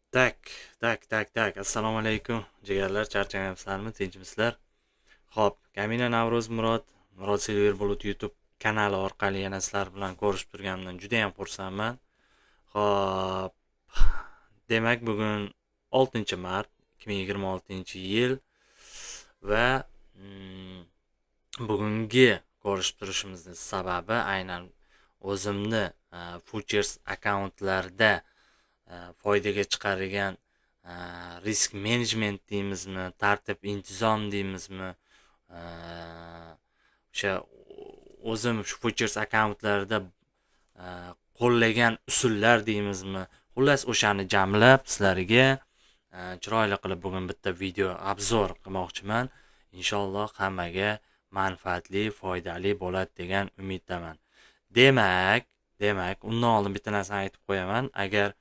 Так, так, так, так. Assalomu alaykum, jigarlar, charchamayapsizlarmi? Tinchmisizlar? Xo'p, Kamina Navro'z Murod, Murod Silver Bulut YouTube kanali orqali yana sizlar bilan ko'rishib turganimdan juda ham xursandman. Xo'p, demak, bugun 6-mart 2026-yil va bugungi ko'rishib turishimizning sababi aynan o'zimni futures akkauntlarda foydaga chiqargan risk menejment deymizmi, tartib intizom deymizmi, o'sha o'zim shu futures akkauntlarda qo'llagan usullar deymizmi, xullas o'shani jamlab sizlarga chiroyli qilib bugun bitta video obzor qilmoqchiman. Inshaalloh hammaga manfaatli, foydali bo'ladi degan umiddaman. Demak, undan oldin bitta narsani aytib qo'yaman. Agar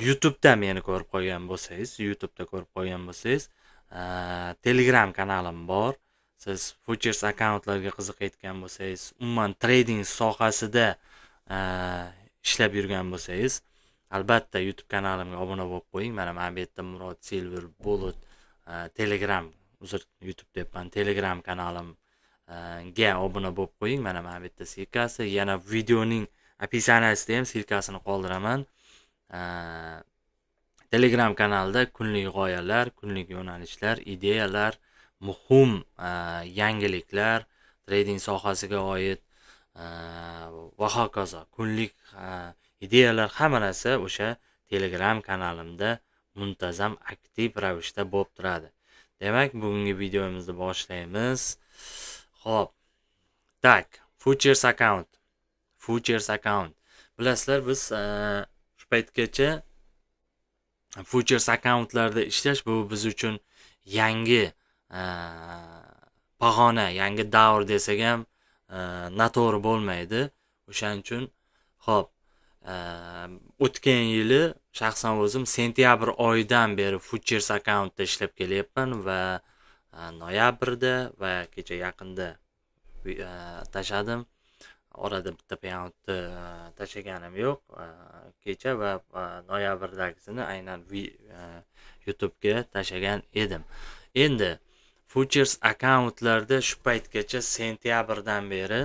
YouTube'da meni ko'rib qolgan bo'lsangiz, YouTube'da ko'rib qolgan bo'lsangiz, Telegram kanalim bor. Siz futures akkauntlarga qiziqayotgan bo'lsangiz, umuman trading sohasida ishlab yurgan bo'lsangiz, albatta YouTube kanalimga obuna bo'lib qo'ying. Mana bu yerda Murod Silver Bullet Telegram, uzr, YouTube deyapman, Telegram kanalimga obuna bo'lib qo'ying. Mana bu yerda ссылкасы, yana videoning описание sida ham ссылка sini qoldiraman. Telegram kanalida kunlik g'oyalar, kunlik yo'nalishlar, ideyalar, muhim yangiliklar, trading sohasiga oid va hokazo kunlik ideyalar hamma narsa o'sha Telegram kanalimda muntazam aktiv ravishda bo'lib turadi. Demak, bugungi videomizni boshlaymiz. Xo'p. Так, futures account. Futures account. Bilasizlar, biz shu paytgacha futures akkauntlarda ishlash bu biz uchun yangi pog'ona, yangi davr desak ham noto'g'ri bo'lmaydi. O'shaning uchun, xo'p, o'tgan yili shaxsan o'zim sentyabr oyidan beri futures akkauntda ishlab kelyapman va noyabrda va kecha yaqinda tashladim. Orada bitta payoutni tashlaganim yo'q. Kecha va noyabrdagisini aynan YouTube'ga tashlagan edim. Endi futures akkauntlarda shu paytgacha sentyabrdan beri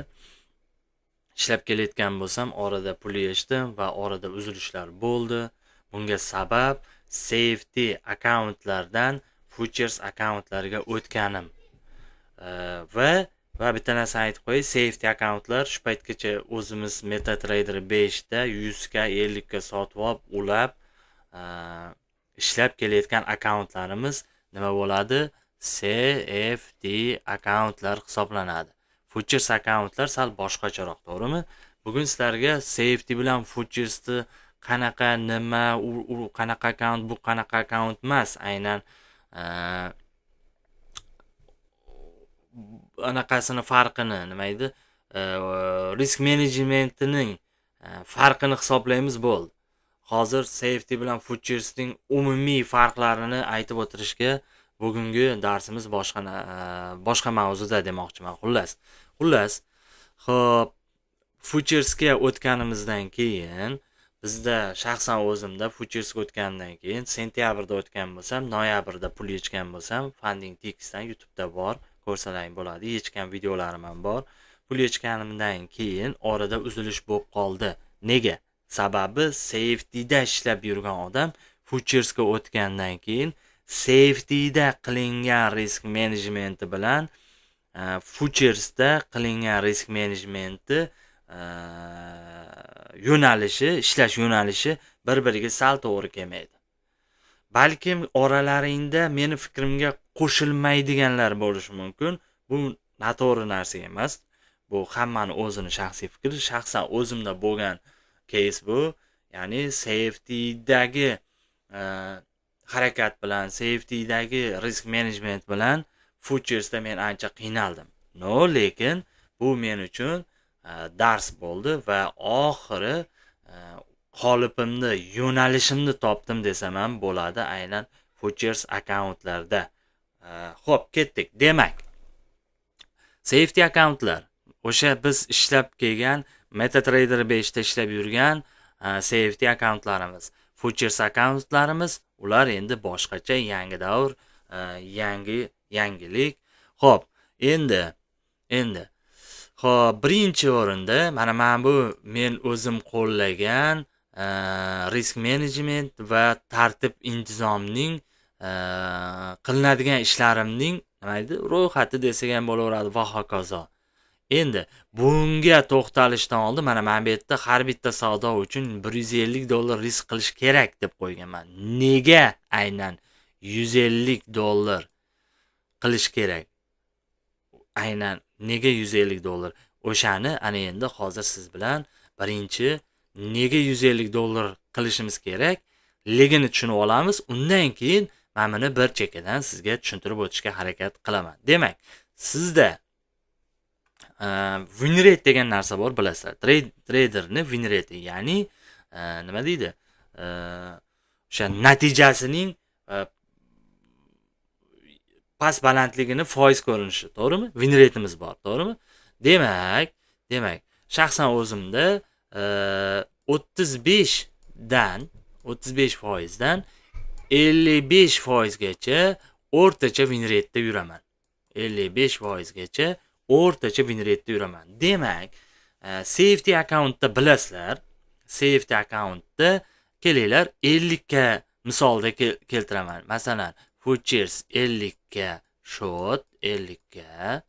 ishlab kelayotgan bo'lsam, orada pul yechdim va orada uzilishlar bo'ldi. Bunga sabab CFD akkauntlardan futures akkauntlarga o'tganim. Va bitta narsani aytib qo'yay, CFD akkauntlar shu paytgacha o'zimiz MetaTrader 5 da 100 ga 50 ga sotib olib, ulab ishlab kelayotgan akkauntlarimiz nima bo'ladi? CFD akkauntlar hisoblanadi. Futures akkauntlar sal boshqacharoq, to'g'rimi? Bugun sizlarga CFD bilan futuresni qanaqa, nima, u qanaqa akkaunt, bu qanaqa akkaunt emas, aynan anaqasini farqini, nima edi? Risk menejmentining farqini hisoblaymiz, bo'ldi. Hozir CFD bilan futuresning umumiy farqlarini aytib o'tirishga bugungi darsimiz boshqa mavzuda demoqchiman. Xullas, xo'p, futuresga o'tganimizdan keyin bizda shaxsan o'zimda futuresga o'tganimdan keyin sentyabrda o'tgan bo'lsam, noyabrda pul yechgan bo'lsam, Funding Ticks'dan YouTube'da bor, ko'rsalaring bo'ladi, yechgan videolarim ham bor. Pul yechganimdan keyin orada uzilish bo'lib qoldi. Nega? Sababi CFDda ishlab yurgan odam futuresga o'tgandan keyin CFDda qilingan risk menejmenti bilan futuresda qilingan risk menejmenti yo'nalishi, ishlash yo'nalishi bir-biriga sal to'g'ri kelmaydi. Balkim oralaringda meni fikrimga qo'shilmaydiganlar bo'lishi mumkin. Bu noto'g'ri narsa emas. Bu hammani o'zini shaxsiy fikri, shaxsan o'zimda bo'lgan case bu. Ya'ni CFDdagi harakat bilan, CFDdagi risk management bilan futuresda men ancha qiynaldim. No, lekin bu men uchun dars bo'ldi va oxiri qolipimni, yo'nalishimni topdim desam ham bo'ladi aynan futures akkauntlarda. Xo'p, ketdik. Demak, CFD akkauntlar o'sha biz ishlab kelgan MetaTrader 5 da ishlab yurgan CFD akkauntlarimiz. Futures akkauntlarimiz, ular endi boshqacha, yangi davr, yangilik. Xo'p, endi xo'p, birinchi o'rinda mana bu men o'zim qo'llagan risk management va tartib intizomning qilinadigan ishlarimning nima edi, ro'yxati desak ham bo'laveradi va hokazo. Endi bunga to'xtalishdan oldin mana bu yerda har bitta savdo uchun $150 risk qilish kerak deb qo'yganman. Nega aynan $150 qilish kerak? Aynan nega $150? O'shani ana endi hozir siz bilan birinchi nega $150 qilishimiz kerak ligini tushunib olamiz. Undan keyin mana buni bir chekkadan sizga tushuntirib o'tishga harakat qilaman. Demak, sizda win rate degan narsa bor, bilasizlar. Traderni win rate, ya'ni nima deydi? O'sha natijasining past balandligini foiz ko'rinishi, to'g'rimi? Win rate'imiz bor, to'g'rimi? Demak, shaxsan o'zimda 35% 55% gacha o'rtacha win rate'da yuraman. 55% gacha o'rtacha win rate'da yuraman. Demak, safety accountda bilasizlar, safety accountda kelinglar 50 ga misolda keltiraman. Masalan, futures 50 ga short, 50 ga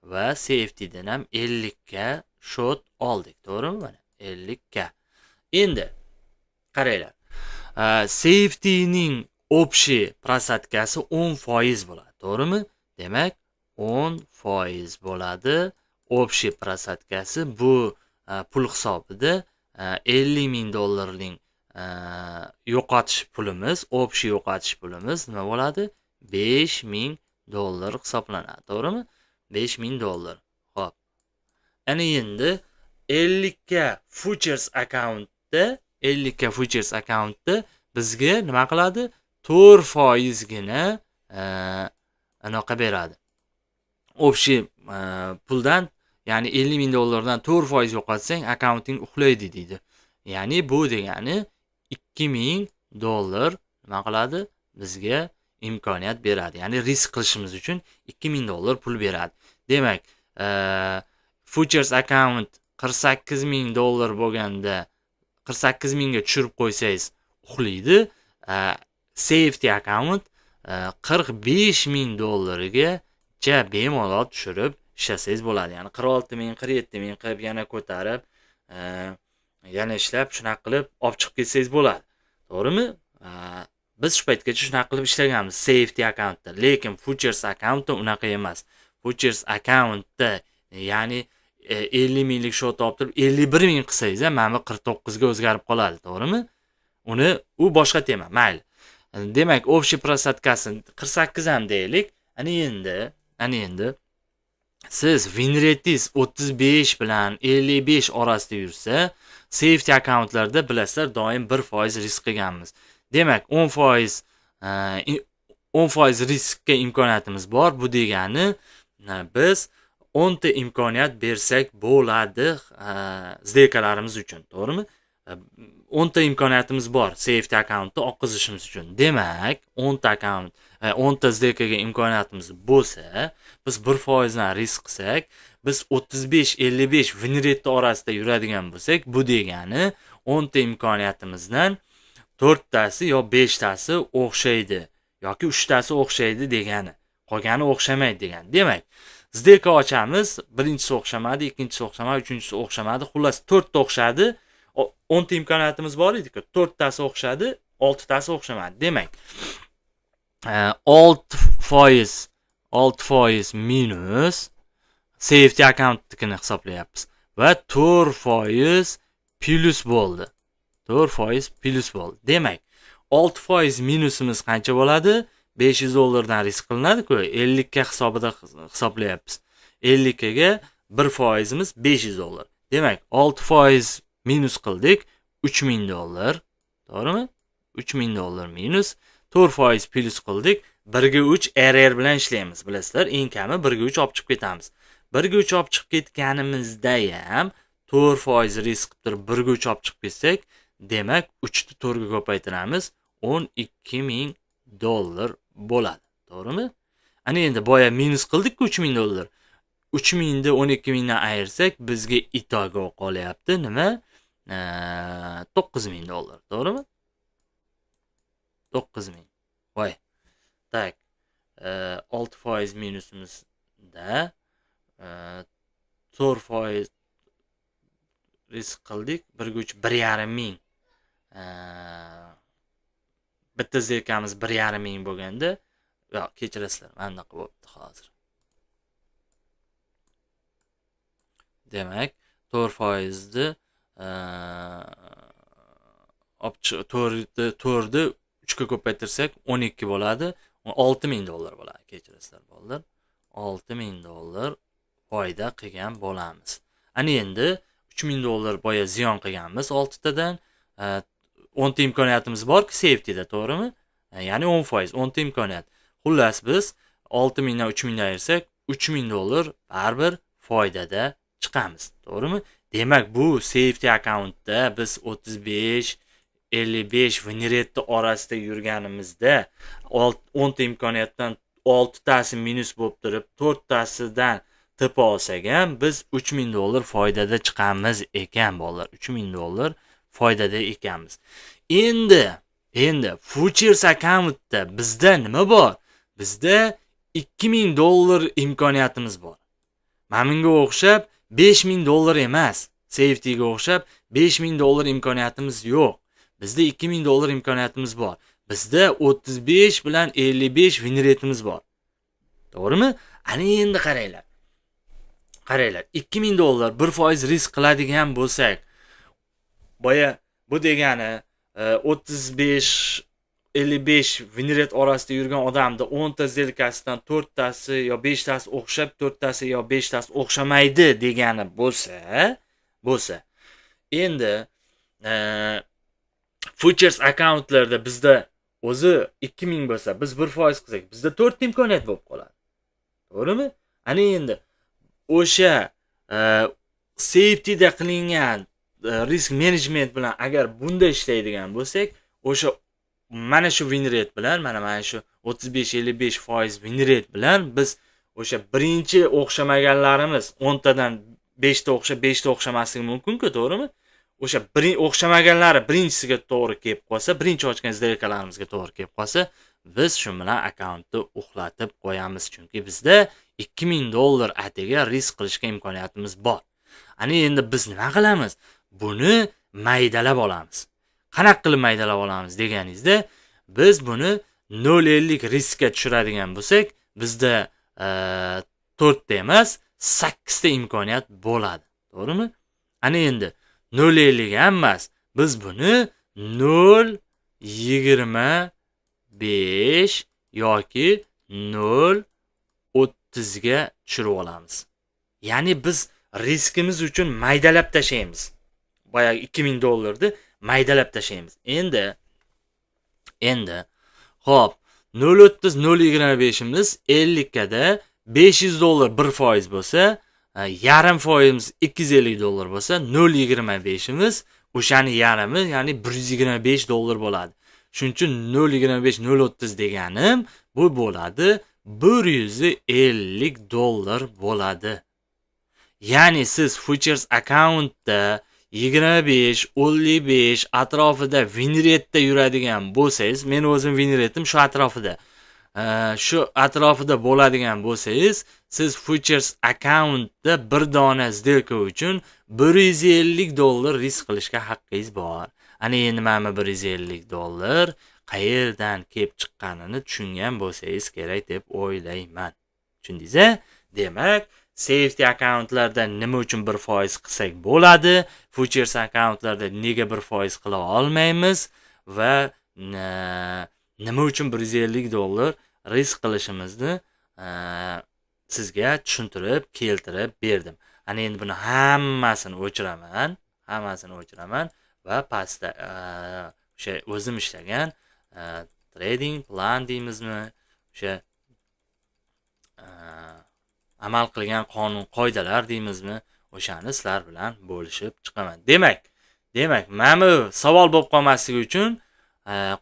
va safetydan ham 50 ga short oldik, to'g'rimi? Mana 50 ga. Endi qaranglar. Safetyning общий просадка si 10% bo'ladi, to'g'rimi? Demak, 10% bo'ladi. Общий просадка si bu pul hisobida $50,000 dollarning yo'qotish pulimiz, общий yo'qotish pulimiz nima bo'ladi? $5,000 hisoblanadi, to'g'rimi? $5,000. Xo'p. Ana endi 50 ga futures akkauntda, 50 ga futures akkauntda bizga nima qiladi? 4% gina anaqa beradi. Общий puldan, ya'ni $50,000 dollardan 4% yo'qotsang, akkaunting uxlaydi deydi. Ya'ni bu degani $2,000 nima qiladi? Bizga imkoniyat beradi. Ya'ni risk qilishimiz uchun $2,000 pul beradi. Demak, futures account $48,000 bo'lganda 48,000 ga tushirib qo'ysangiz uxlaydi. Safety account $45,000 dollargacha bemalol tushirib ishlasangiz bo'ladi. Ya'ni 46,000, 47,000 qilib yana ko'tarib, yana ishlab shunaqa qilib olib chiqib ketsangiz bo'ladi. To'g'rimi? Biz shu paytgacha shunaqa qilib ishlaganmiz safety accountda, lekin futures accountda unaqa emas. Futures accountda, ya'ni 50 minglik shot olib turib 51 ming qilsangiz ham mana bu 49 ga o'zgarib qoladi, to'g'rimi? Uni u boshqa tema, mayli. Demak, общий просадка si 48 ham deylik. Ana endi siz win rate'ingiz 35 bilan 55 orasida yursa, safety akkauntlarda bilasizlar doim 1% risk qilganmiz. Demak, 10% riskka imkoniyatimiz bor. Bu degani biz 10 ta imkoniyat bersak bo'ladi сделка larimiz uchun, to'g'rimi? 10 ta imkoniyatimiz bor safety akkauntni oqqizishimiz uchun. Demak, 10 ta akkaunt, 10 ta сделка ga imkoniyatimiz bo'lsa, biz 1% dan risk qilsak, biz 35-55 win rate orasida yuradigan bo'lsak, bu degani 10 ta imkoniyatimizdan 4 tasi yo 5 tasi o'xshaydi yoki 3 tasi o'xshaydi degani. Qolgani o'xshamaydi degani. Demak, сделка ochamiz, birinchisi o'xshamadi, ikkinchisi o'xshamadi, uchinchisi o'xshamadi, xullas 4 ta o'xshadi. 10 ta imkoniyatimiz bor edi-ku, 4 tasi o'xshadi, 6 tasi o'xshamadi. Demak, 6% minus safety accountnikini hisoblayapmiz va 4% plus bo'ldi. 4% plus bo'ldi. Demak, 6% minusimiz qancha bo'ladi? $500 dan risk qilinadi-ku, 50 ga hisobida hisoblayapmiz. 50 ga 1%imiz $500. Demak, 6% minus qildik, $3000, to'g'rimi? $3000 minus 4% plus qildik, 1 ga 3 RR bilan ishlaymiz, bilasizlar, eng kami 1 ga 3 olib chiqib ketamiz. 1 ga 3 olib chiqib ketganimizda ham 4% risk qilib turib 1 ga 3 olib chiqib ketsak, Demak, 3 ni 4 ga ko'paytiramiz, 12 000 dollar bo'ladi. To'g'rimi? Ana endi boya minus qildik-ku 3000 dollar. 3000 ni 12 000 dan ayirsak, bizga итого qolyapti nima? 9000 dollar, to'g'rimi? 9000. Voy. Так. 6% minusimizda 4% risk qildik. 1 ga 3 1,5 ming. Bitta сделка miz 1,5 ming bo'lganda, yo'q, kechirasizlar, mana bunaqa bo'libdi hozir. Demak, 4%ni 4ni 3 ga ko'paytirsak 12 bo'ladi. 6000 dollar bo'ladi. Kechirasizlar, bolalar. 6000 dollar foyda qilgan bo'lamiz. Ana endi 3000 dollar boya ziyon qilganmiz 6 tadan. 10 ta imkoniyatimiz borki safetyda, to'g'rimi? Ya'ni 10%, 10 ta imkoniyat. Xullas biz 6000 dan 3000 ayirsak, 3000 dollar baribir foydada chiqamiz, to'g'rimi? Demak, bu safety akkauntda biz 35 55 win rate orasida yurganimizda 10 ta imkoniyatdan 6 tasi minus bo'lib turib, 4 tasidan tepa olsak ham biz 3000 dollar foydada chiqamiz ekan, bolalar. 3000 dollar foydada ekanmiz. Endi futures akkauntda bizda nima bor? Bizda 2000 dollar imkoniyatimiz bor. Mana bunga o'xshab 5000 dollar emas. Safetyga o'xshab 5000 dollar imkoniyatimiz yo'q. Bizda 2000 dollar imkoniyatimiz bor. Bizda 35 bilan 55 win rate'imiz bor. To'g'rimi? Ana endi qaranglar. Qaranglar, 2000 dollar 1% risk qiladigan bo'lsak, boya bu degani 35 55 win rate orasida yurgan odamda 10 ta сделка sidan 4 tasi yo 5 tasi o'xshab, 4 tasi yo 5 tasi o'xshamaydi degani bo'lsa. Endi futures akkauntlarda bizda o'zi 2000 bo'lsa, biz 1% qilsak, bizda 4 ta imkoniyat bo'lib qoladi. To'g'rimi? Ana endi o'sha safetyda qilingan risk management bilan agar bunda ishlaydigan bo'lsak, o'sha mana shu win rate bilan, mana shu 35-55% win rate bilan biz o'sha birinchi o'xshamaganlarimiz 10 tadan 5 ta o'xshab, 5 ta o'xshamasligi mumkin-ku, to'g'rimi? O'sha o'xshamaganlari birinchisiga to'g'ri kelib qolsa, birinchi ochgan сделка larimizga to'g'ri kelib qolsa, biz shu bilan akkauntni uxlatib qo'yamiz, chunki bizda 2000 dollar atigi risk qilishga imkoniyatimiz bor. Ana endi biz nima qilamiz? Buni maydalab olamiz. Qanaqa qilib maydalab olamiz deganingizda, biz buni 0.50 riskka tushiradigan bo'lsak, bizda 4 ta emas, 8 ta imkoniyat bo'ladi. To'g'rimi? Ana endi 0.50 ham emas, biz buni 0.25 yoki 0.30 ga tushirib olamiz. Ya'ni biz riskimiz uchun maydalab tashlaymiz. Boyagi 2000 dollarni maydalab tashlaymiz. Endi xo'p, 0.30 0.25imiz 50 kada 500 dollar 1% bo'lsa, yarim foizimiz 250 dollar bo'lsa, 0.25imiz o'shani yarmi, ya'ni 125 dollar bo'ladi. Shuning uchun 0.25 0.30 deganim bu bo'ladi 150 dollar bo'ladi. Ya'ni siz futures akkauntda 25, 55 atrofida win rate'da yuradigan bo'lsangiz, men o'zim win rate'im shu atrofida. Shu atrofida bo'ladigan bo'lsangiz, siz futures akkauntda bir dona сделка uchun 150 dollar risk qilishga haqqingiz bor. Ana endi mana 150 dollar qayerdan kelib chiqqanini tushungan bo'lsangiz kerak deb o'ylayman. Tushundingiz-a? Demak, safety akkauntlarda nima uchun 1% qilsak bo'ladi, futures akkauntlarda nega 1% qila olmaymiz va nima uchun 150 dollar risk qilishimizni sizga tushuntirib, keltirib berdim. Ana endi buni hammasini o'chiraman, hammasini o'chiraman va pastda o'sha o'zim ishlagan trading plan deymizmi, o'sha amal qilgan qonun qoidalar deymizmi, o'shani sizlar bilan bo'lishib chiqaman. Demak, mana bu savol bo'lib qolmasligi uchun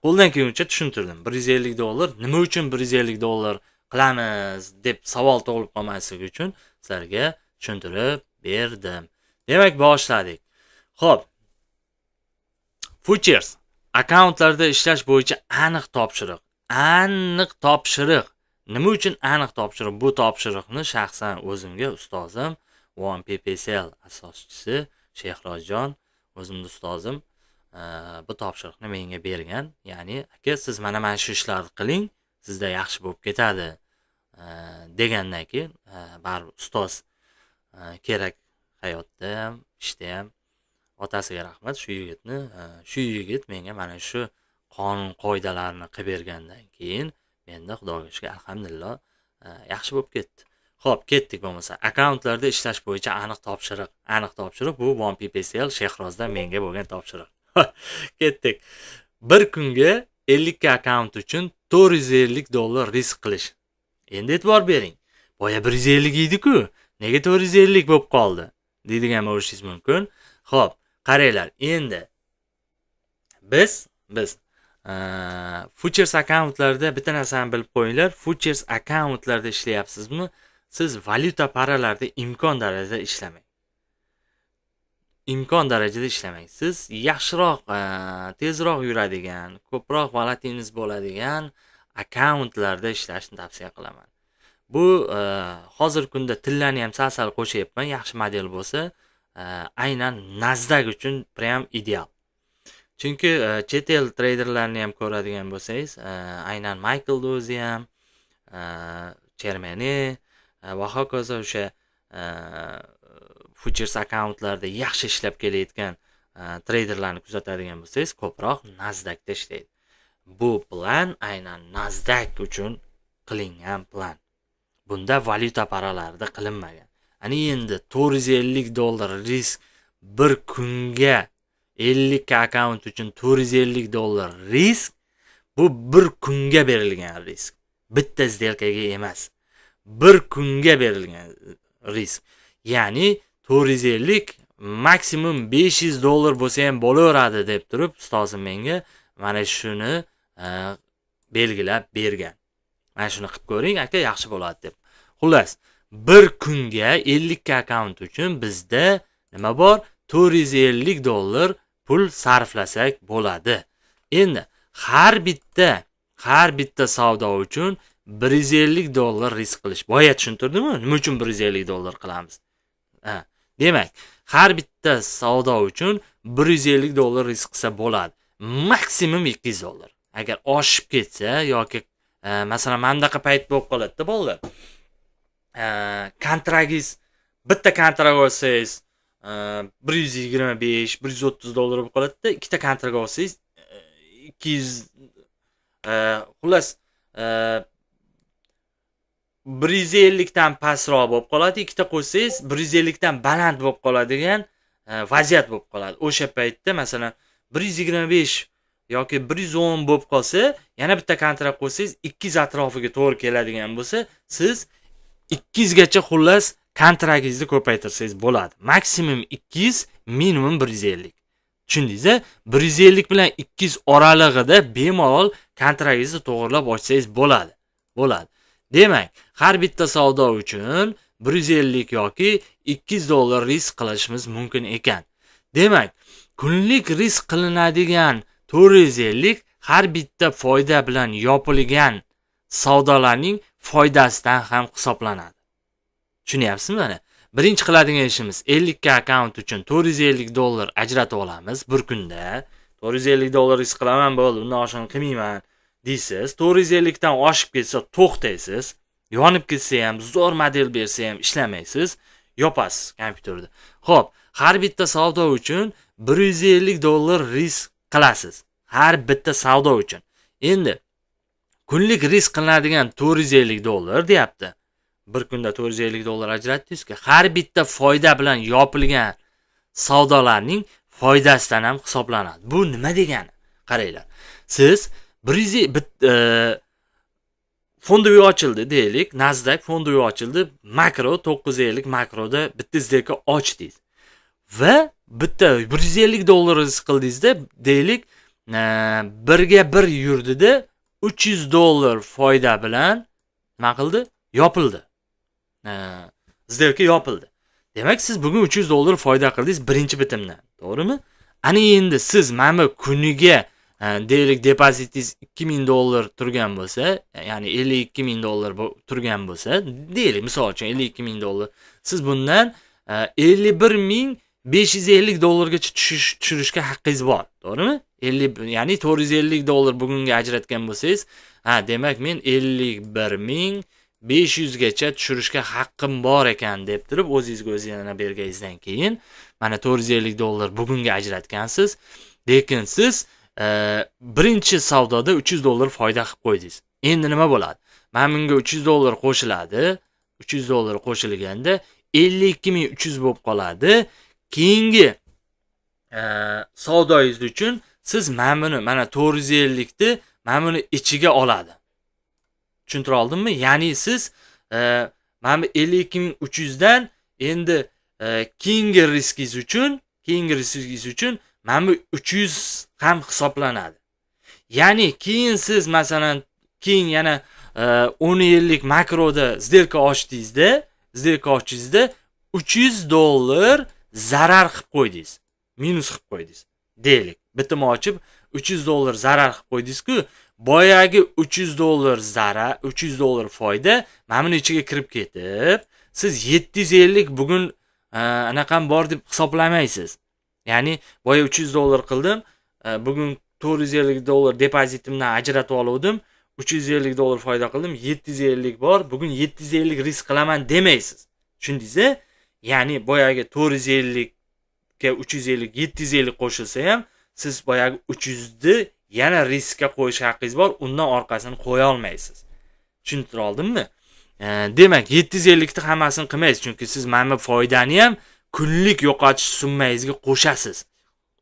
qo'ldan kelguncha tushuntirdim. $150 nima uchun $150 qilamiz deb savol tug'ilib qolmasligi uchun sizlarga tushuntirib berdim. Demak, boshladik. Xo'p. Futures akkauntlarda ishlash bo'yicha aniq topshiriq. Aniq topshiriq. Nima uchun aniq topshiriq? Bu topshiriqni shaxsan o'zimga ustozim One PPSL asoschisi Shehrozjon, o'zimning ustozim bu topshiriqni menga bergan. Ya'ni, aka, siz mana shu ishlarni qiling, sizda yaxshi bo'lib ketadi degandan keyin baribir ustoz kerak hayotda ham, ishda ham. Otasiga rahmat, shu yigitni, shu yigit menga mana shu qonun qoidalarni qilib bergandan keyin menda Xudoga shukr, alhamdulillah, yaxshi bo'lib ketdi. Xo'p, ketdik bo'lmasa. Akkauntlarda ishlash bo'yicha aniq topshiriq. Aniq topshiriq bu One PPSL Shehrozdan menga bo'lgan topshiriq. Ketdik. Bir kunga 50 akkaunt uchun $450 risk qilish. Endi e'tibor bering. Boya 150 edi-ku. Nega 450 bo'lib qoldi deydigan bo'lishingiz mumkin. Xo'p, qaranglar, endi biz futures akkauntlarda bitta narsani bilib qo'yinglar. Futures akkauntlarda ishlayapsizmi? Siz valyuta paralarda imkon darajada ishlamang. Imkon darajada ishlamang. Siz yaxshiroq, tezroq yuradigan, ko'proq volatilingiz bo'ladigan akkauntlarda ishlashni tavsiya qilaman. Bu hozirgi kunda tillani ham sal-sal qo'shyapman, yaxshi model bo'lsa, aynan Nasdaq uchun prям ideal. Chunki chet el treyderlarini ham ko'radigan bo'lsangiz, aynan Michael o'zi ham, Chairmani va hokazo o'sha futures akkauntlarda yaxshi ishlab kelayotgan treyderlarni kuzatadigan bo'lsangiz, ko'proq Nasdaqda ishlaydi. Bu plan aynan Nasdaq uchun qilingan plan. Bunda valyuta paralarida qilinmagan. Ana endi $450 risk bir kunga 50 akkaunt uchun $450 risk, bu bir kunga berilgan risk. Bitta сделкаga emas. Bir kunga berilgan risk. Ya'ni 450 maksimum $500 bo'lsa ham bo'laveradi deb turib ustozim menga mana shuni belgilab bergan. Mana shuni qilib ko'ring, aka, yaxshi bo'ladi deb. Xullas, bir kunga 50 akkaunt uchun bizda nima bor? $450 pul sarflasak bo'ladi. Endi har bitta savdo uchun $150 risk qilish. Boya tushuntirdimmi? Nima uchun $150 qilamiz? Ha, demak, har bitta savdo uchun $150 risk qilsa bo'ladi. Maksimum $200. Agar oshib ketsa yoki masalan mana bunaqa payt bo'lib qoladi-da bolalar. Kontraktingiz, bitta kontrakt olsangiz 125, $130 bo'lib qoladi-da, ikkita kontrakt olsangiz 200, xullas 150 dan pastroq bo'lib qoladi, ikkita qo'ysangiz 150 dan baland bo'lib qoladigan vaziyat bo'lib qoladi. O'sha paytda masalan 125 yoki 110 bo'lib qolsa, yana bitta kontrakt qo'ysangiz 200 atrofiga to'g'ri keladigan bo'lsa, siz 200 gacha xullas kontraktingizni ko'paytirsangiz bo'ladi. Maksimum 200, minimum 150. Tushundingiz-a? 150 bilan 200 oralig'ida bemalol kontraktingizni to'g'rilab ochsangiz bo'ladi. Bo'ladi. Demak, har bitta savdo uchun 150 yoki $200 risk qilishimiz mumkin ekan. Demak, kunlik risk qilinadigan 450 har bitta foyda bilan yopilgan savdolarning foydasidan ham hisoblanadi. Tushunyapsizmi mana? Birinchi qiladigan ishimiz 50 akkaunt uchun $450 ajratib olamiz bir kunda. $450 risk qilaman, bo'ldi, undan oshig'ini qilmayman deysiz. 450 dan oshib ketsa to'xtaysiz. Yonib ketsa ham, zo'r model bersa ham ishlamaysiz, yopasiz kompyuterni. Xo'p, har bitta savdo uchun $150 risk qilasiz. Har bitta savdo uchun. Endi kunlik risk qilinadigan $450 deyapti. Bir kunda $450 ajratdingizki, har bitta foyda bilan yopilgan savdolarning foydasidan ham hisoblanadi. Bu nima degani? Qaranglar. Siz fondoviy ochildi deylik, Nasdaq fondoviy ochildi, makro 950 makroda bitta сделка ochdingiz. Va Bitta $150 risk qildingizda, deylik, 1ga 1 yurdida $300 foyda bilan nima qildi? Yopildi. Сделка yopildi. Demak, siz bugun $300 foyda qildingiz birinchi bitimdan, to'g'rimi? Ana endi siz mana bu kuniga deylik depozitingiz $2000 turgan bo'lsa, ya'ni $52,000 turgan bo'lsa, deylik misol uchun $52,000, siz bundan $51,550 gacha tushirishga haqqingiz bor, to'g'rimi? 50, ya'ni $450 bugunga ajratgan bo'lsangiz, ha, demak men 51,500 gacha tushirishga haqqim bor ekan deb turib o'zingizga o'zingiz yana berganingizdan keyin mana $450 bugunga ajratgansiz, lekin siz birinchi savdoda $300 foyda qilib qo'ydingiz. Endi nima bo'ladi? Mana bunga $300 qo'shiladi. $300 qo'shilganda 52,300 bo'lib qoladi. Keyingi savdoyingiz uchun siz mana buni, mana 450 ni mana buni ichiga oladi. Tushuntira oldimmi? Ya'ni siz mana bu 52,300 dan endi keyingi riskingiz uchun, mana bu 300 ham hisoblanadi. Ya'ni keyin siz masalan keyin yana 10 yillik makroda сделка ochdingizda, $300 zarar qilib qo'ydingiz, minus qilib qo'ydingiz. Deylik, bitim ochib $300 zarar qilib qo'ydingiz-ku, boyagi $300 zarar, $300 foyda mana buni ichiga kirib ketib, siz 750 bugun anaqam bor deb hisoblamaysiz. Ya'ni boya $300 qildim, bugun $450 depozitimdan ajratib oldim, $350 foyda qildim, 750 bor, bugun 750 risk qilaman demaysiz. Tushundingiz-a? Ya'ni boyagi 450 ga 350, 750 qo'shilsa ham siz boyagi 300 ni yana riskka qo'yish haqqingiz bor, undan orqasini qo'ya olmaysiz. Tushuntira oldimmi? Demak, 750 ni hammasini qilmaysiz, chunki siz mana bu foydani ham kunlik yo'qotish summangizga qo'shasiz.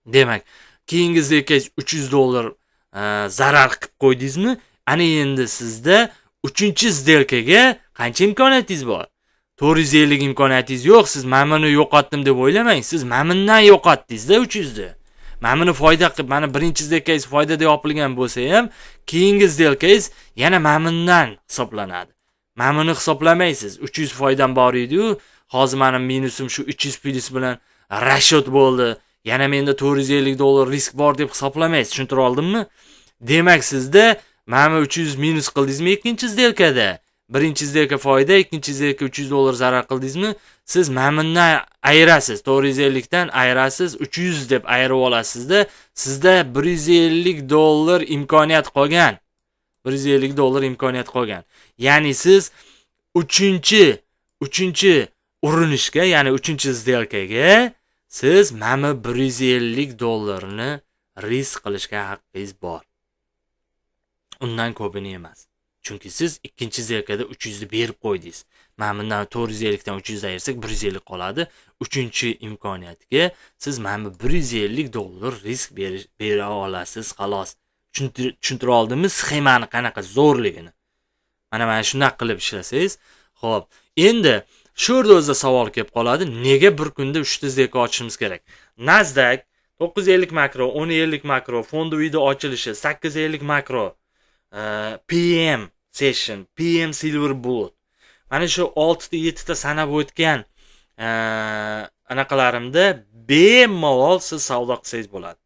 Demak, keyingi сделканgiz $300 zarar qilib qo'ydingizmi? Ana endi sizda 3-сделкаga qancha imkoniyatingiz bor? 450 imkoniyatingiz yo'q. Siz mana buni yo'qotdim deb o'ylamang. Siz mana bundan yo'qotdingiz-da 300 ni. Mana buni foyda qilib, mana birinchi сделканgiz foydada yopilgan bo'lsa ham, keyingi сделканgiz yana mana bundan hisoblanadi. Mana buni hisoblamaysiz. 300 foydam bor edi-yu, hozir meni minusim shu 300 plyus bilan расчет bo'ldi. Yana menda $450 risk bor deb hisoblamaysiz. Tushuntira oldimmi? Demak, sizda mana 300 minus qildingizmi ikkinchi сделкада? Birinchi сделка foyda, ikkinchi сделка $300 zarar qildingizmi? Siz mana bundan ayirasiz, 450 dan ayirasiz, 300 deb ayirib olasizda, sizda $150 imkoniyat qolgan. $150 imkoniyat qolgan. Ya'ni siz uchinchi urinishga, ya'ni uchinchi сделкаga siz mana $150 ni risk qilishga haqqingiz bor. Undan ko'pini emas. Chunki siz ikkinchi сделкада 300 ni berib qo'ydingiz. Mana bundan 450 dan 300 ayirsak 150 qoladi. Uchinchi imkoniyatga siz mana bu $150 risk bera olasiz, xolos. Tushuntira oldimmi sxemani qanaqa zo'rligini? Mana shunday qilib ishlasangiz, xo'p, endi shu yerda o'zida savol kelib qoladi. Nega bir kunda 3 ta сделка ochishimiz kerak? Nasdaq 950 makro, 1050 makro, fondoviyda ochilishi 850 makro, PM session, PM silver bullet. Mana shu 6 ta 7 ta sanab o'tgan anaqalarimda bemalol siz savdo qilsangiz bo'ladi.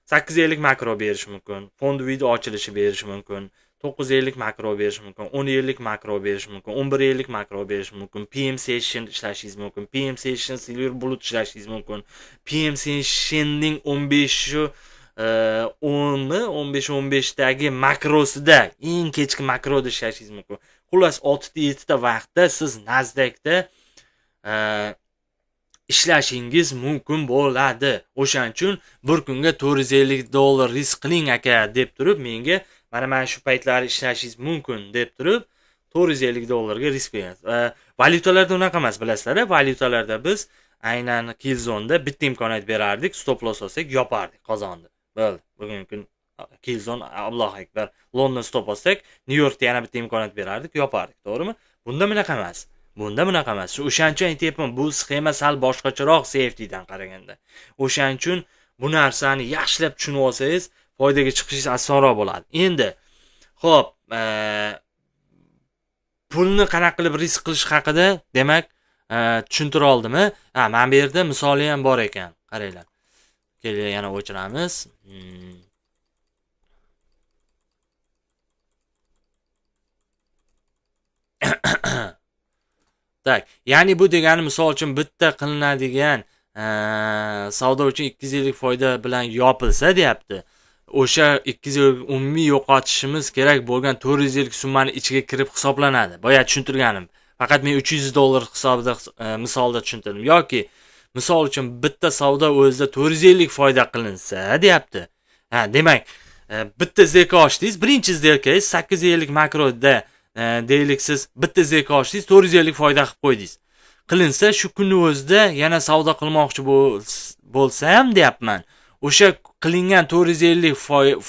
850 makro berish mumkin, fondoviyda ochilishi berish mumkin, 950 makro berish mumkin, 1050 makro berish mumkin, 1150 makro berish mumkin, PM session ishlashingiz mumkin, PM session silver bullet ishlashingiz mumkin, PM sessionning 15 10 15 15 dagi makrosida, eng kechki makroda ishlashingiz mumkin. Xullas 6 ta 7 ta vaqtda siz Nasdaqda ishlashingiz mumkin bo'ladi. O'shaning uchun bir kunga $450 risk qiling aka deb turib menga mana shu paytlari ishlashingiz mumkin deb turib $450 ga risk berasiz. Valyutalarda unaqa emas, bilasizlar-a? Valyutalarda biz aynan Killzone'da bitta imkoniyat berardik, stop loss olsak yopardik, qozonni. Bo'ldi. Bugungi kun Killzone Allohu akbar. London stop olsak, Nyu Yorkda yana bitta imkoniyat berardik, yopardik, to'g'rimi? Bunda bunaqa emas. Bunda bunaqa emas. O'shaning uchun aytyapman, bu sxema sal boshqacharoq safetydan qaraganda. O'shaning uchun bu narsani yaxshilab tushunib olsangiz, foydaga chiqishingiz osonroq bo'ladi. Endi, xo'p, pulni qanaqa qilib risk qilish haqida, demak, tushuntira oldimmi? Ha, mana bu yerda misoli ham bor ekan. Qaranglar. Keling, yana o'chiramiz. Tak, ya'ni bu degani misol uchun bitta qilinadigan savdo uchun 250 foyda bilan yopilsa deyapti. O'sha 250 umumiy yo'qotishimiz kerak bo'lgan 450 summani ichiga kirib hisoblanadi. Boya tushuntirganim. Faqat men $300 hisobida misolda tushuntirdim. Yoki misol uchun bitta savdo o'zida 450 foyda qilinsa deyapti. Ha, demak, bitta сделка ochdingiz, birinchi сделканgiz 850 makroda deylik, siz bitta сделка ochdingiz, 450 foyda qilib qo'ydingiz. Qilinsa shu kunni o'zida yana savdo qilmoqchi bo'lsam deyapman. O'sha qilingan 450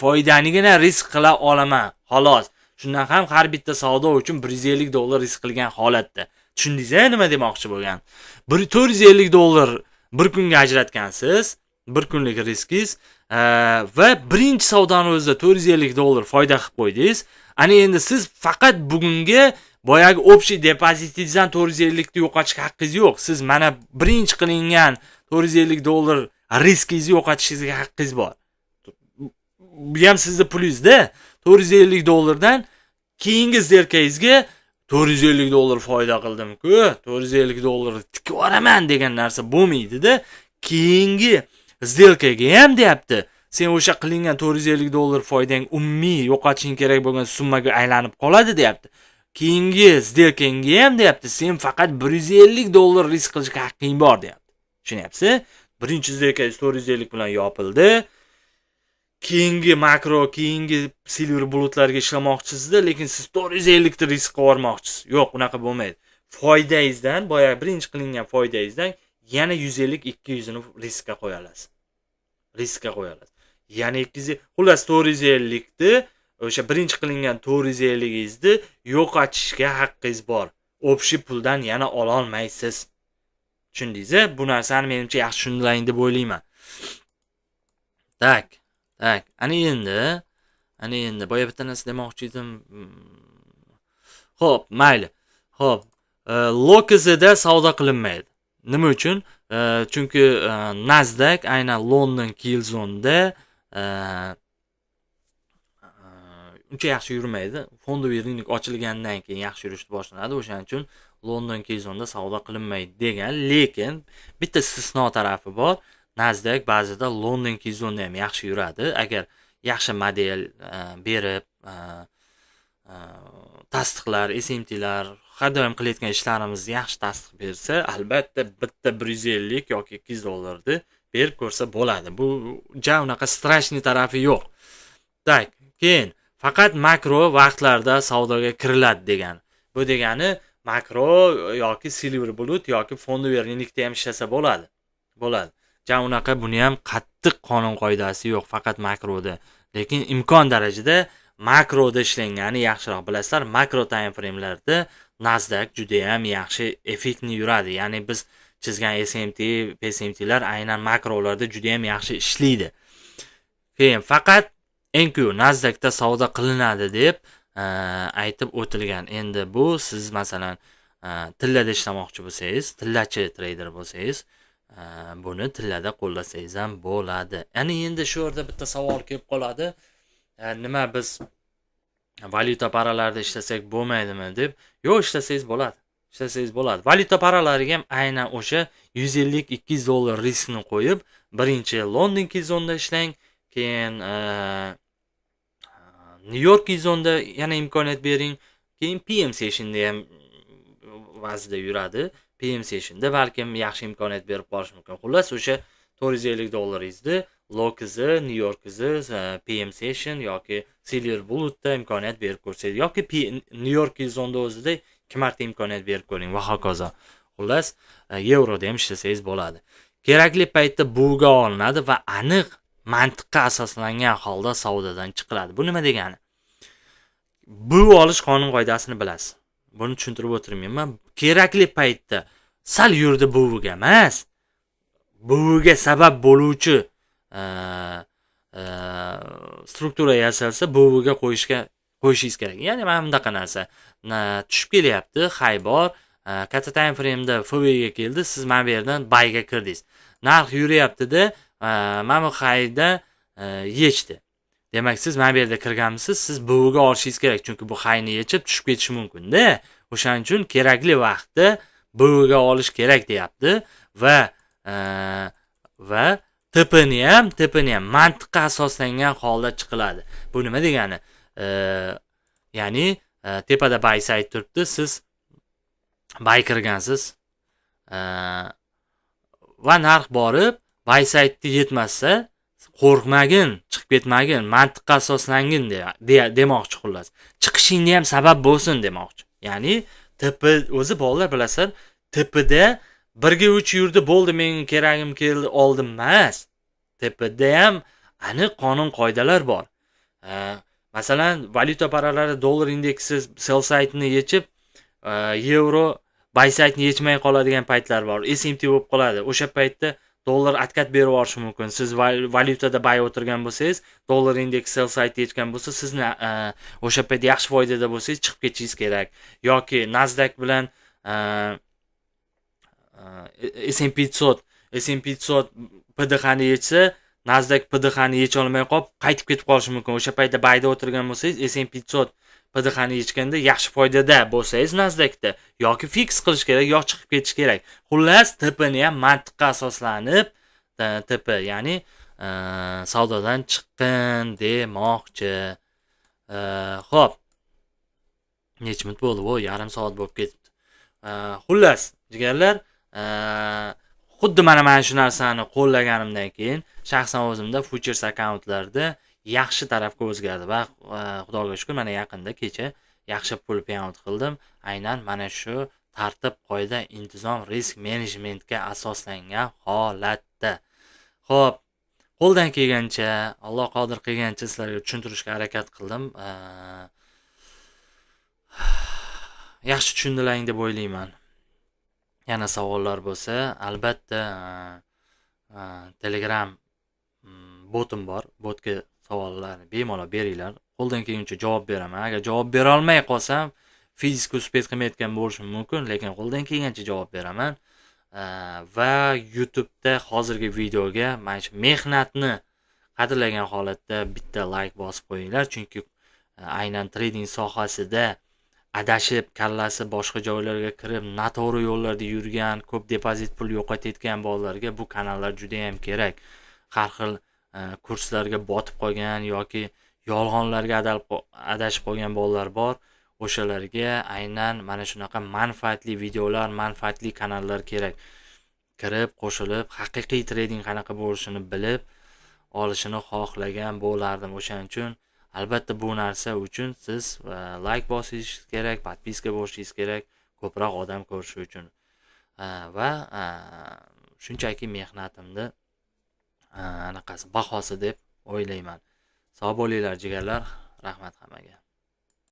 foydanigina risk qila olaman, xolos. Shundan ham har bitta savdo uchun $150 risk qilgan holatda. Tushundingiz-a nima demoqchi bo'lgan? $450 bir kunga ajratgansiz, bir kunlik riskingiz va birinchi savdoni o'zida $450 foyda qilib qo'ydingiz. Ana endi siz faqat bugungi boyagi общий depozitingizdan 450 ni yo'qotishga haqqingiz yo'q. Siz mana birinchi qilingan $450 riskingizni yo'qotishingizga haqqingiz bor. Bu ham sizning pulingizda. $450 dan keyingi сделкangizga $450 foyda qildim-ku, $450 tikib yuboraman degan narsa bo'lmaydi-da. Keyingi сделкаga ham deyapti. Sen o'sha qilingan $450 foydang umumiy yo'qotishing kerak bo'lgan summaga aylanib qoladi deyapti. Keyingi сделкangga ham deyapti, sen faqat $150 risk qilishga haqqing bor deyapti. Tushunyapsiz? Birinchi сделканgiz 450 bilan yopildi. Keyingi makro, keyingi silver bulutlarga ishlamoqchisizda, lekin siz 450 ta risk qilib yubormoqchisiz. Yo'q, unaqa bo'lmaydi. Foydangizdan, boya birinchi qilingan foydangizdan yana 150-200 ni riskka qo'ya olasiz. Riskka qo'ya olasiz. Yana 200, xullas 450 ni o'sha birinchi qilingan 450ingizni yo'qotishga haqqingiz bor. Общий puldan yana ola olmaysiz. Tushundingiz-a? Bu narsani menimcha yaxshi tushundilaring deb o'ylayman. Tak, tak. Ana endi boya bitta narsa demoqchi edim. Xo'p, mayli. Xo'p, LOKZda savdo qilinmaydi. Nima uchun? Chunki Nasdaq aynan London Killzone'da uncha yaxshi yurmaydi. Fondoviy rынок ochilgandan keyin yaxshi yurishni boshlanadi. O'shaning uchun London Killzone'da savdo qilinmaydi degan, lekin bitta istisno tarafi bor. Nasdaq ba'zida London Killzone'da ham yaxshi yuradi. Agar yaxshi model berib, tasdiqlar, SMTlar, har doim qilayotgan ishlarimiz yaxshi tasdiq bersa, albatta bitta 150 yoki $200 ni berib ko'rsa bo'ladi. Bu ja unaqa strashniy tarafi yo'q. Tak, keyin faqat makro vaqtlarda savdoga kiriladi degan. Bu degani makro yoki silver bulut yoki fondoviy rынокda ham ishlasa bo'ladi. Bo'ladi. Ja unaqa buni ham qattiq qonun qoidasi yo'q, faqat makroda. Lekin imkon darajada makroda ishlangani yaxshiroq. Bilasizlar, makro time frame'larda Nasdaq juda ham yaxshi effektni yuradi. Ya'ni biz chizgan SMT, PSMTlar aynan makrolarda juda ham yaxshi ishlaydi. Keyin faqat NQ Nasdaqda savdo qilinadi deb aytib o'tilgan. Endi bu siz masalan tillada ishlamoqchi bo'lsangiz, tillachi treyder bo'lsangiz, buni tillada qo'llasangiz ham bo'ladi. Ya'ni endi shu yerda bitta savol kelib qoladi. Nima biz valyuta paralarida ishlasak bo'lmaydimi deb. Yo'q, ishlasangiz bo'ladi. Ishlasangiz bo'ladi. Valyuta paralariga ham aynan o'sha $150-200 riskni qo'yib, birinchi London Killzone'da ishlang, keyin New York Killzone'da yana imkoniyat bering, keyin PM sessionda ham vazida yuradi. PM sessionda balkim yaxshi imkoniyat berib qolishi mumkin. Xullas, o'sha $450 LOKZ, New York'zi, PM session yoki Silver Bullet'da imkoniyat berib ko'rsangiz yoki New York Killzone'da o'zida 2 marta imkoniyat berib ko'ring va hokazo. Xullas, yevroda ham ishlasangiz bo'ladi. Kerakli paytda buga olinadi va aniq mantiqqa asoslangan holda savdodan chiqiladi. Bu nima degani? Bu olish qonun qoidasini bilasiz. Buni tushuntirib o'tirmayman. Kerakli paytda sal yurdi buviga emas, buviga sabab bo'luvchi struktura yasalsa, buviga qo'yishingiz kerak. Ya'ni mana bunaqa narsa tushib kelyapti, hay bor, katta time frame'da FVga keldi, siz mana bu yerdan buyga kirdingiz. Narx yuryapti-da, mana bu hayda yechdi. Demak, siz mana bu yerda kirganmisiz, siz buviga olishingiz kerak, chunki bu hayni yechib tushib ketishi mumkin-da. O'shaning uchun kerakli vaqtda buviga olish kerak deyapti va TPni ham mantiqqa asoslangan holda chiqiladi. Bu nima degani? Ya'ni tepada buy side turibdi, siz buy kirgansiz va narx borib buy side'ga yetmasa, qo'rqmagin, chiqib ketmagin, mantiqqa asoslangin demoqchi xullas. Chiqishingga ham sabab bo'lsin demoqchi. Ya'ni TP o'zi bolalar bilasizlar, TPda 1ga 3 yurdi, bo'ldi, menga keragim keldi, oldim emas. TPda ham aniq qonun qoidalar bor. Masalan, valyuta paralari dollar indeksi sell side'ni yechib, yevro buy side'ni yechmay qoladigan paytlar bor. SMT bo'lib qoladi. O'sha paytda dollar atkat berib yuborishi mumkin. Siz valyutada buy o'tirgan bo'lsangiz, dollar indeks sell side yechgan bo'lsa, sizni o'sha payt yaxshi foydada bo'lsangiz chiqib ketishingiz kerak. Yoki Nasdaq bilan S&P 500, S&P 500 PDHni yechsa, Nasdaq PDHni yecha olmay qolib, qaytib ketib qolishi mumkin. O'sha paytda buyda o'tirgan bo'lsangiz, S&P 500 PDHni yechganda yaxshi foydada bo'lsangiz Nasdaqda yoki fix qilish kerak, yoki chiqib ketish kerak. Xullas, TPni ham mantiqqa asoslanib, TP, ya'ni savdodan chiqqin demoqchi. Xo'p. Necha minut bo'ldi? Voy, yarim soat bo'lib ketibdi. Xullas, jigarlar, xuddi mana shu narsani qo'llaganimdan keyin shaxsan o'zimda futures akkauntlarda yaxshi tarafga o'zgardi va Xudoga shukr, mana yaqinda kecha yaxshi pul payout qildim. Aynan mana shu tartib, qoida, intizom, risk managementga asoslangan holatda. Xo'p, qo'ldan kelgancha, Alloh qodir qilgancha sizlarga tushuntirishga harakat qildim. Yaxshi tushundilaring deb o'ylayman. Yana savollar bo'lsa, albatta Telegram botim bor. Botga savollarni bemalol beringlar. Qo'ldan kelguncha javob beraman. Agar javob bera olmay qolsam, fizik uspet qilmayotgan bo'lishim mumkin, lekin qo'ldan kelgancha javob beraman. Va YouTube'da hozirgi videoga mana shu mehnatni qadrlagan holatda bitta like bosib qo'yinglar, chunki aynan trading sohasida adashib, kallasi boshqa joylarga kirib, noto'g'ri yo'llarda yurgan, ko'p depozit pul yo'qotayotgan bolalarga bu kanallar juda ham kerak. Har xil kurslarga botib qolgan yoki yolg'onlarga adashib qolgan bolalar bor. O'shalarga aynan mana shunaqa manfaatli videolar, manfaatli kanallar kerak. Kirib, qo'shilib, haqiqiy trading qanaqa bo'lishini bilib olishini xohlagan bo'lardim. O'shaning uchun albatta bu narsa uchun siz like bosishingiz kerak, podpiska bo'lishingiz kerak, ko'proq odam ko'rishi uchun. Va shunchaki mehnatimni anaqasi bahosi deb o'ylayman. Sog' bo'linglar jigarlar, rahmat hammaga.